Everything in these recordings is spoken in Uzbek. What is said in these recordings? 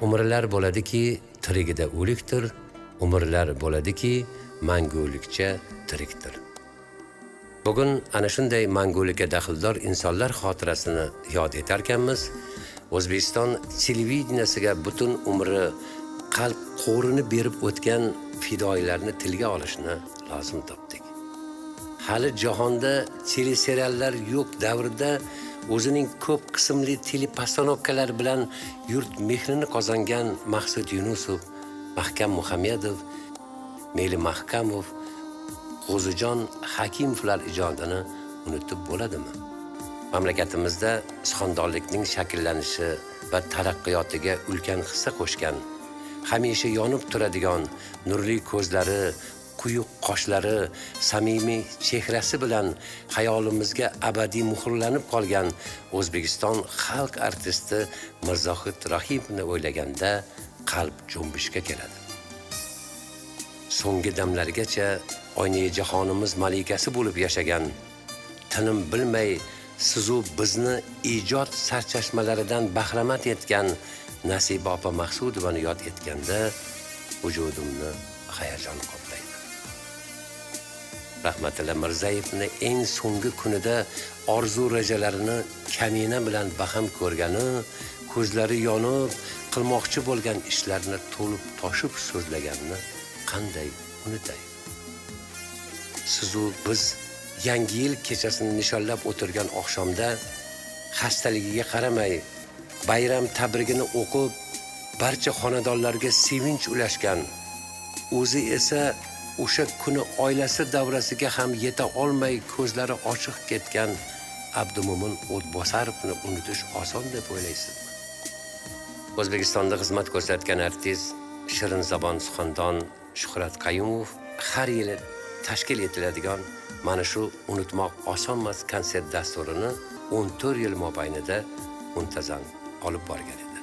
Umrlar bo'ladiki, tirigida o'likdir, umrlar bo'ladiki, mangulikcha tirikdir. Bugun ana shunday mangulikka daxldor insonlar xotirasini yod etarkanmiz, O'zbekiston televideniyasiga butun umri qalb qo'rini berib o'tgan fidoyilarni tilga olishni lozim topdik. Hali jahonda teleseriallar yo'q davrida o'zining ko'p qismli telepostanovkalar bilan yurt mehrini qozongan Maqsud Yunusov, Mahkam Muhammedov, Meli Mahkamov, Qo'zijon Hakimovlar ijodini unutib bo'ladimi? Mamlakatimizda suxandonlikning shakllanishi va taraqqiyotiga ulkan hissa qo'shgan, hamisha yonib turadigan nurli ko'zlari, quyuq qoshlari, samimiy chehrasi bilan xayolimizga abadiy muhrlanib qolgan O'zbekiston xalq artisti Mirzohid Rahimovni o'ylaganda qalb junbishga keladi. So'nggi damlargacha oynai jahonimiz malikasi bo'lib yashagan, tinim bilmay sizu bizni ijod sarchashmalaridan bahramand etgan Nasiba opa Maqsudovani yod etganda vujudimni hayajon qoplaydi. Rahmatilla Mirzayevni eng so'nggi kunida orzu rejalarini kamina bilan baham ko'rgani, ko'zlari yonib qilmoqchi bo'lgan ishlarini to'lib toshib so'zlaganini qanday unutay? Sizu biz yangi yil kechasini nishonlab o'tirgan oqshomda xastaligiga qaramay bayram tabrigini o'qib barcha xonadonlarga sevinch ulashgan, o'zi esa o'sha kuni oilasi davrasiga ham yeta olmay ko'zlari ochiq ketgan Abdumo'min O'tbosarovni unutish oson deb o'ylaysizmi? O'zbekistonda xizmat ko'rsatgan artist, shirin zabon suxandon Shuhrat Qayumov har yili tashkil etiladigan mana shu unutmoq osonmas konsert dasturini 14 yil mobaynida muntazam olib borgan edi.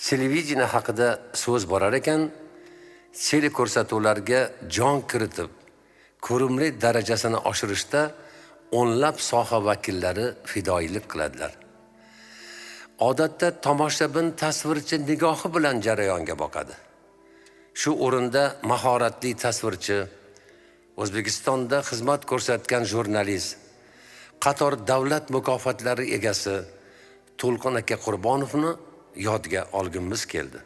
Televideniye haqida so'z borar ekan, teleko'rsatuvlarga jon kiritib, ko'rimli darajasini oshirishda o'nlab soha vakillari fidoyilik qiladilar. Odatda tomoshabin tasvirchi nigohi bilan jarayonga boqadi. Shu o'rinda mahoratli tasvirchi, O'zbekistonda xizmat ko'rsatgan jurnalist, qator davlat mukofotlari egasi To'lqin aka Qurbonovni yodga olgimiz keldi.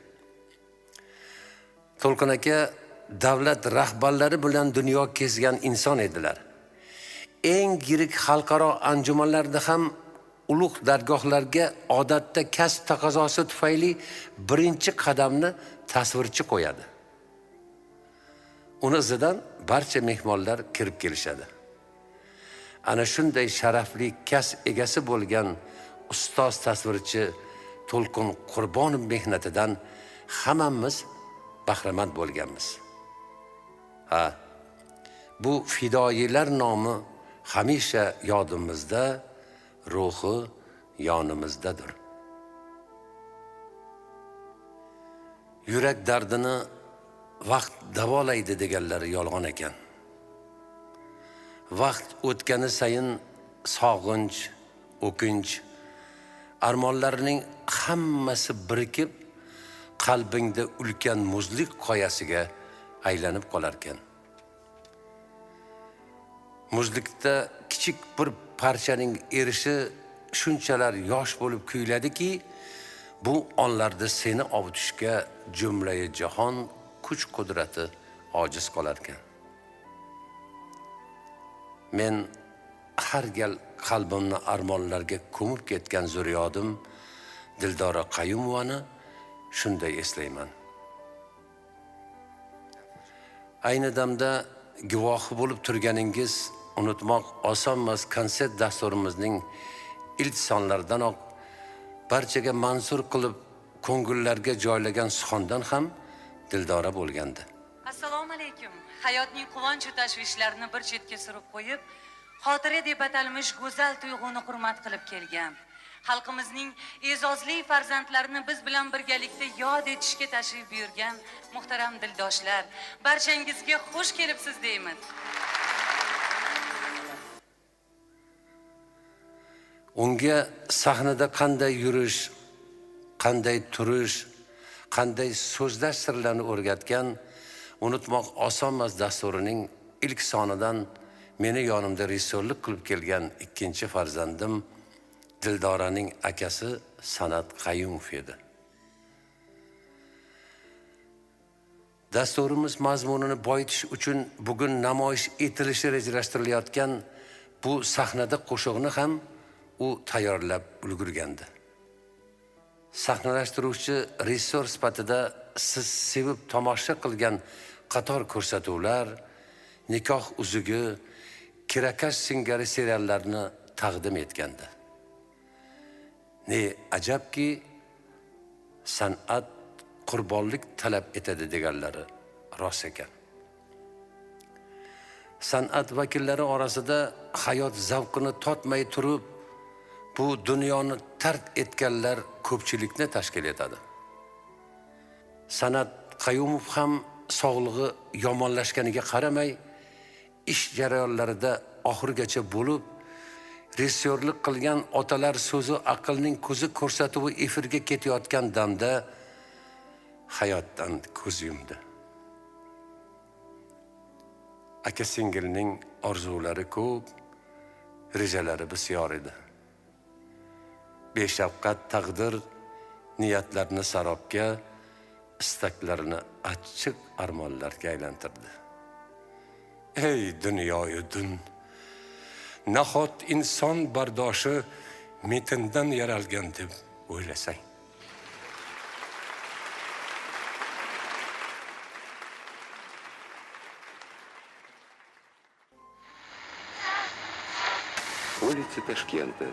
To'lqin aka davlat rahbarlari bilan dunyo kezgan inson edilar. Eng yirik xalqaro anjumanlarda ham ulug' dargohlarga odatda kasb taqozosi tufayli birinchi qadamni tasvirchi qo'yadi. Uni izidan barcha mehmonlar kirib kelishadi. Ana shunday sharafli kasb egasi bo'lgan ustoz tasvirchi To'lqin Qurbonov mehnatidan hammamiz bahramand bo'lganmiz. Ha, bu fidoyilar nomi hamisha yodimizda, ruhi yonimizdadir. Yurak dardini vaqt davolaydi deganlari yolg'on ekan. Vaqt o'tgani sayin sog'inch, o'kinch, armonlarning hammasi birikib qalbingda ulkan muzlik qoyasiga aylanib qolarkan. Muzlikda kichik bir parchaning erishi shunchalar yosh bo'lib kuyladiki, bu onlarda seni ovutishga jumlai jahon kuch qudrati ojiz qolarkan. Men har gal qalbimni armonlarga ko'mib ketgan zurriyodim Dildora Qayumovani shunday eslayman. Ayni damda guvohi bo'lib turganingiz unutmoq osonmas konsert dasturimizning ilk sonlaridanoq barchaga mansur qilib ko'ngillarga joylagan suxandan ham Dildora bo'lgandi. Assalomu alaykum. Hayotning quvonch va tashvishlarini bir chetga surib qo'yib, xotira deb atalmish go'zal tuyg'uni hurmat qilib kelgan xalqimizning e'zozli farzandlarini biz bilan birgalikda yod etishga tashrif buyurgan muhtaram dildoshlar, barchangizga xush kelibsiz deymiz. Unga sahnada qanday yurish, qanday turish, qanday so'zlash sirlarini o'rgatgan Unutmoq osonmas dasturining ilk sonidan meni yonimda rejissyorlik qilib kelgan ikkinchi farzandim Dildoraning akasi San'at Qayumov edi. Dasturimiz mazmunini boyitish uchun bugun namoyish etilishi rejalashtirilayotgan bu sahnada qo'shiqni ham u tayyorlab ulgurgandi. Sahnalashtiruvchi rejissyor sifatida siz sevib tomosha qilgan qator ko'rsatuvlar, Nikoh uzugi, Kirakash singari seriallarni taqdim etgandi. Ne ajabki, san'at qurbonlik talab etadi deganlari rost ekan. San'at vakillari orasida hayot zavqini totmay turib, bu dunyoni tark etganlar ko'pchilikni tashkil etadi. San'at Qayumov ham sog'lig'i yomonlashganiga qaramay, ish jarayonlarida oxirigacha bo'lib, rejissyorlik qilgan Otalar so'zi aqlning ko'zi ko'rsatuvi efirga ketayotgan damda hayotdan ko'z yumdi. Aka singilning orzulari ko'p, rejalari bisyor edi. Beshafqat taqdir niyatlarni sarobga, istaklarini achchiq armonlarga aylantirdi. Ey dunyoyu dun, nahot inson bardoshi metindan yaralgan deb o'ylasang. Улицы Ташкента.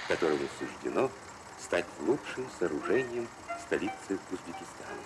Которому суждено стать лучшим сооружением столицы Узбекистана.